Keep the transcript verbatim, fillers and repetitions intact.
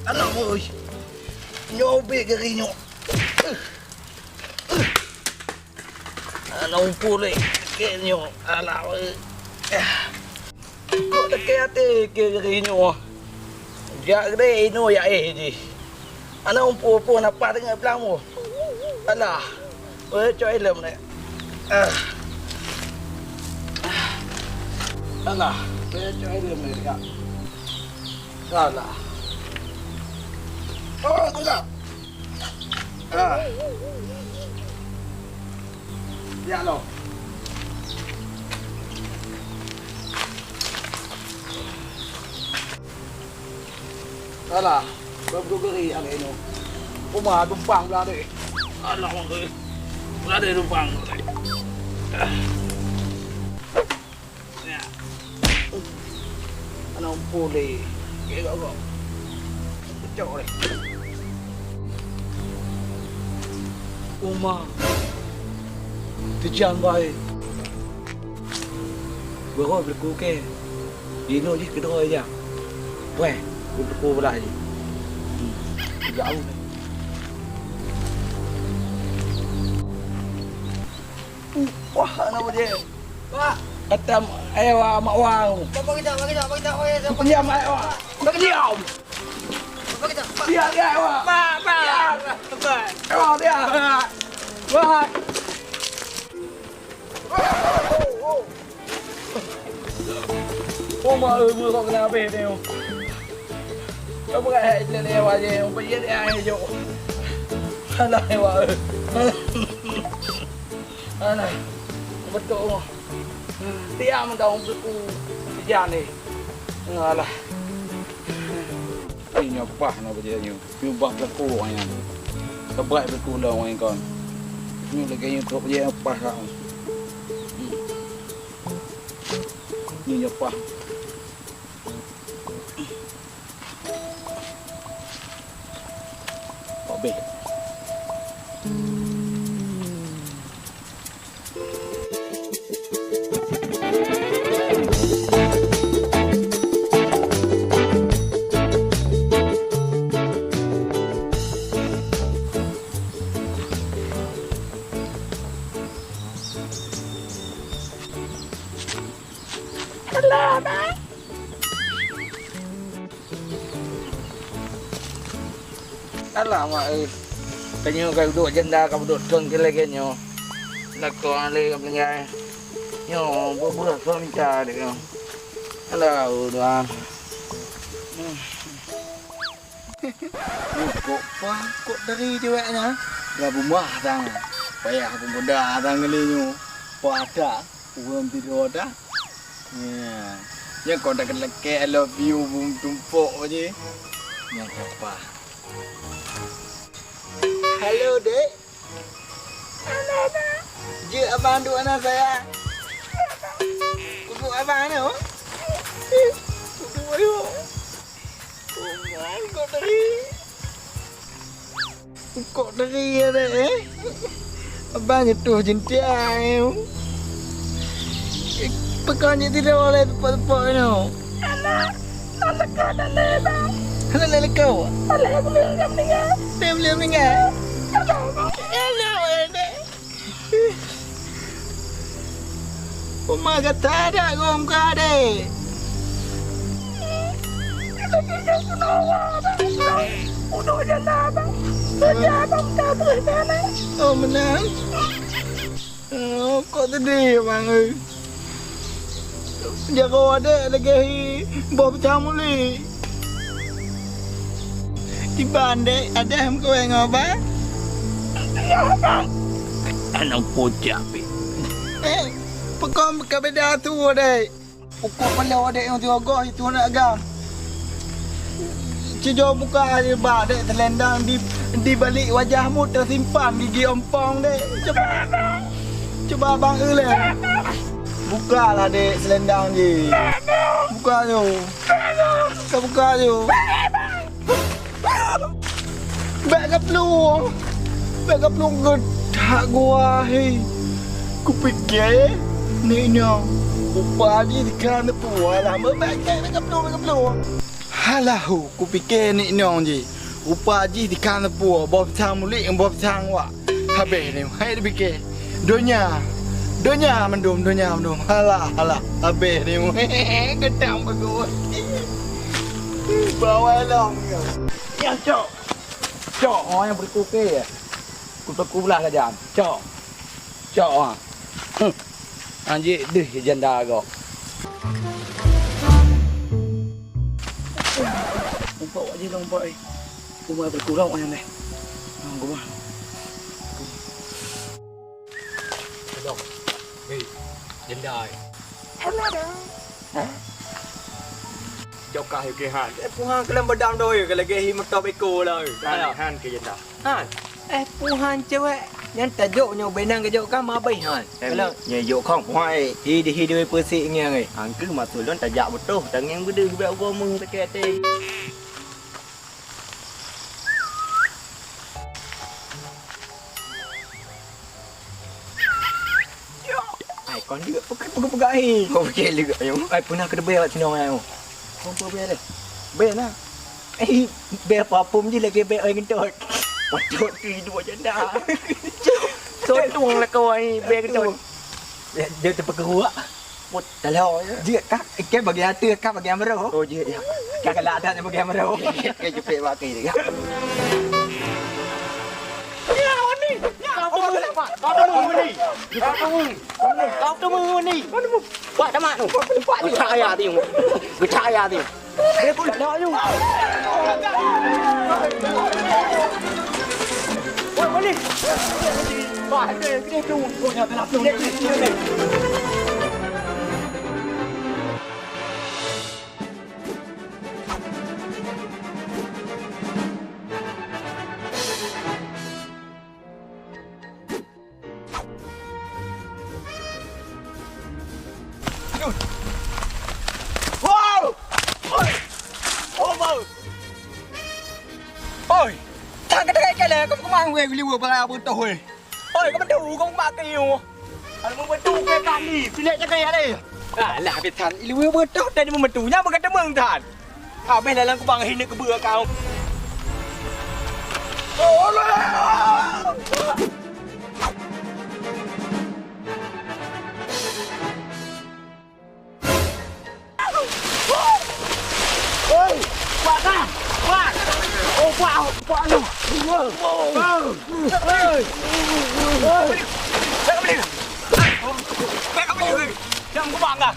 Alah, oi. Nyoe ubé geuring nyoe. Alah, umpul lé. Keu nyoe. Alah, oi. Kok teuke até keu geuring nyoe. Jak geude inoe jak éh jih. Alah, umpul-umpul napa teungoh peulamoh. Alah. Oi, cok ileuem lé. Ah. Alah, oi, cok ileuem lé, Kak. Alah. Oh, tu dah. Ah. Ya Allah. Alah, beugeuri angén nyoe. Uma tumpang blah deh. Alah, blah deh tumpang. Ya. Alah, umpul deh. Keu gok-gok. Keucok deh. Uma. Teujan bae. Beurôh beuleuku kèe. Jinoe jih keudroe jak. Weh, beuleuku beulah jih. Hmm. Jauh. Wah, aneuk bajèe. Pak. Kata ayah wa, mak wa. Pak, bagi tak, bagi tak, bagi tak, bagi tak. Diam, ayah wa. Bagi diam. Bagi tak, Pak. Diam, ayah wa. Pak, Pak. Diam. Pak. Ayah wa, diam. Pak. Wah. Oh, mak, eh, mak, kok kena habéh ni, oh. Kau bukan hai je ni, wajah, oh, payah dia, hai, jok. Alah, hai, wak, eh. Alah, betul, oh. Dia mentang buku kerja ni. Alah. Ini nyoe pah na bajèe nyoe. Nyoe bah pelaku awaknyan. Sabai beutôi lom awaknyan kon. Nyoe lagèe nyoe trok bajèe pah rak. Nyoe nyoe pah. Pak Beh. Alah, mak, eh. Tanyoe ka duek janda, ka duek thon keu lagèe nyoe. Lakoe lé ka meuninggai. Nyoe beubreuh thon mita deh nyoe. Alah, Tuhan. Kok pah, kok dari jawek nyan? Dah bumah tang. Payah peumuda tang kali nyoe. Pah dak, ureueng tido dak. Ya. Nyan kok dak lekek I love you bum tumpok je. Nyan siapa? Halo, Dek. Halo, Dek. Jeuet abang duek na sayang. Uduk abang ni, oh. Uduk ayo. Oh, man, kok dari. Kok dari ya, Dek, eh? Abang nyetuh jentiang, eh. Peukon jih tido lé teupok-teupok nyoe. Alah, hana leuka dalé, Bang. Hana lé leuka? Alah, beliau dah meninggal. Dia beliau meninggal? Alah, Bang. Alah, eh, Dek. Uma gata dak gom ka deh. Udah jalan, Bang. Kerja, Bang, dah terus jalan. Oh, meunan. Oh, kok sedih, Bang, eh. Jaroe adek lagèe boh peucah muli. Kiban dek, adeh meukawen ngon abang? Ya, Bang. Aneuk pucak pih. Eh, peukon ka beda tu, dek. Ukok paloe adek nyang sigogoh itu aneuk agam. Cuba buka aja, Bang, dek, selendang di, di balik wajahmu tersimpan gigi ompong, dek. Cuba, cuba, Bang, uleh. Bukalah, dek, selendang jih. Buka tu. Ka buka tu. Bèk kaplueng. Bèk kaplueng geudak gua, he. Kupike, nenek nyoe. Rupa jih dikira neupue lah. Bèk, bèk kaplueng, bèk kaplueng. Alah, hu, kupike nik nong jih. Rupa jih dikhan teupue, boh pisang mulik ngon boh pisang wak. Habéh ni, hai dipike. Donya, donya mandum, donya mandum. Halah, halah, habéh ni. Geutang bagus. Bawai long. Ya, cok. Cok, oh, nyang beureukuk ke, ya? Kuteuk kulah sajan. Cok. Cok, ah. Huh. Anjik deuh janda gok. Umpok wak jih long, umpok, eh. Kumai beureukuk long, oh, nyan, eh. Ah, kumai. Dong. Hei, janda, eh. Hana dong. Hah? Jokah yuk ke han. Eh, puhan keulom badam doh, eh, lagèe hi meutop iko lah, eh. Han, han ke janda. Han. Eh, puhan cewek. Nyan tajok nyoe benang kejok ka mabeh han. Eh, kalau nyoe jok khong puhan, eh. Hi di hi dua peusi ngiang, eh. Angku maksud lôn tajak beutôh, tangiang beudeuh bak ugoe meuh sakét até. Ai, kon dia peugah-peugah, eh. Kau fikir juga, ayong. Ai, pernah kena bayar kat sini orang, ayong. Kau apa bayar dia? Bayar lah. Eh, bayar apa pun je lagi bayar orang kentut. Waduh, tu hidup macam dah. Sotung lah kau ni, bayar kentut. Dia, dia terpekeruak. Put, dah lah, ya. Jeuet kah? Ikan bagi ata, kah bagi amroh. Oh, jeuet, ya. Kah galak dah bagi amroh. Kau jepit bak kaki dia. Ya, Wani. Ya, kau temuh. Kau temuh, Wani. Kau temuh. Kau temuh, Wani. Buat tamat tu. Buat dia. Buat dia. Dia pun tak ada tu. Woi, Wani. Wah, dia, dia tu. Oh, ya, kena tu. Dia, dia, dia, dia. Wow! Oi! Oh, bau! Oi! Tan ka teuka ikalée, kau keumaang weh, liweue barang beutoh weh. Oi, kau beutôi, kau mak keu nyoe. Kalau mau beutôi ke kali, pilih jaga ya leh. Alah, bisan, liweue beutoh tadi mau beutôi, nyang beuka teumeng tan. Habéh lalang kubang hineuk keubeue kau. Oi, kuat kan? Kuat. Oh, kuat, kuat lu. Oi. Oi. Jangan kubang kah?